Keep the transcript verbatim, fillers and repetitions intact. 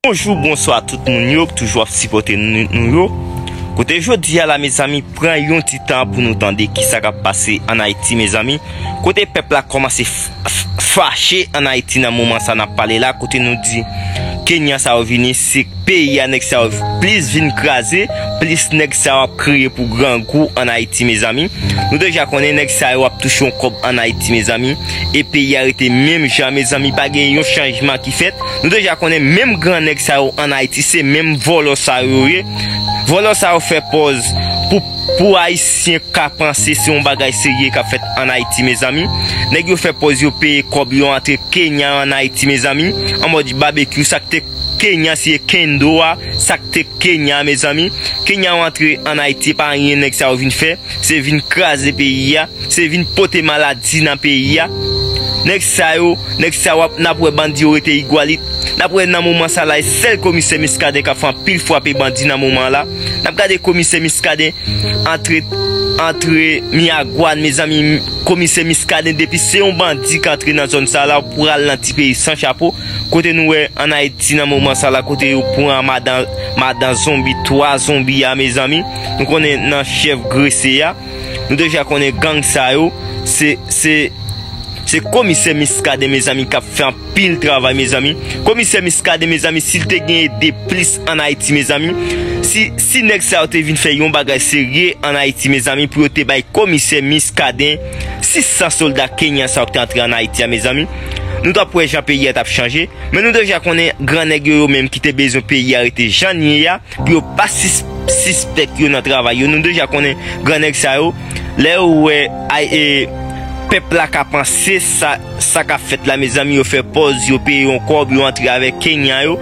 Bonjou, bonswa tout moun yo k toujou ap sipòte nou, nou yo. Kote jodi a la, mezanmi, pran yon ti tan pou nou tande kisa k ap pase ann Ayiti, mezanmi. Kote pèp la kòmanse f- f- fache ann Ayiti nan moman sa n ap pale la, kote nou di Kenya sa yo vini, se peyi a nèg sa yo plis vin kraze, plis nèg sa yo ap kriye pou grangou ann Ayiti, mezanmi. Nou deja konnen nèg sa yo ap touche yon kòb ann Ayiti, mezanmi. E peyi a rete menm jan, mezanmi, pa gen yon chanjman ki fèt. Nou deja konnen menm gran nèg sa yo ann Ayiti, se menm vòlò sa yo ye. Vòlò sa yo fè pòz pou, pou Ayisyen ka panse se yon bagay serye k ap fèt ann Ayiti, mezanmi. Nèg yo fè pòz yo peye kòb yo antre Kenya ann Ayiti, mezanmi. An mòd babekyou, sa k te Kenya, se Kendo a, sa k te Kenya, mezanmi. Kenya yo antre ann Ayiti, pa anyen nèg sa yo vin fè, se vin kraze peyi a, se vin pote maladi nan peyi a. Nèg sa yo, nèg sa yo ap, n ap wè bandi yo rete igwalit. N ap wè nan moman sa la, e sèl komisè Miskaden k ap fè anpil frape bandi nan moman la. N ap gade komisè Miskaden antre, antre Miragwàn, mezanmi, komisè Miskaden, depi se yon bandi k antre nan zòn sa la, ou pral nan ti peyi san chapo, kote nou wè ann Ayiti nan moman sa la, kote yo pran madan, madan zonbi, twa zonbi a, mezanmi. Nou konnen nan chèf Grese a. Nou deja konnen gang sa yo, se, se, se komisè Miskaden, mezanmi, k ap fè anpil travay, mezanmi. Komisè Miskaden, mezanmi, si l te gen ede plis ann Ayiti, mezanmi, si, si nèg sa yo te vin fè yon bagay serye ann Ayiti, mezanmi, pou yo te bay komisè Miskaden sis san sòlda Kenya sa yo k te antre ann Ayiti a, mezanmi, nou t ap wè jan peyi a t ap chanje. Men nou deja konnen gran nèg yo, yo menm ki te bezwen peyi a rete jan l ye a, pou yo pa sis- sispèk yo nan travay yo. Nou deja konnen gran nèg sa yo, lè yo wè ay, e, pèp la ka panse sa, sa k ap fèt la, mezanmi, yo fè pòz, yo peye yon kòb, yo antre avèk Kenya yo.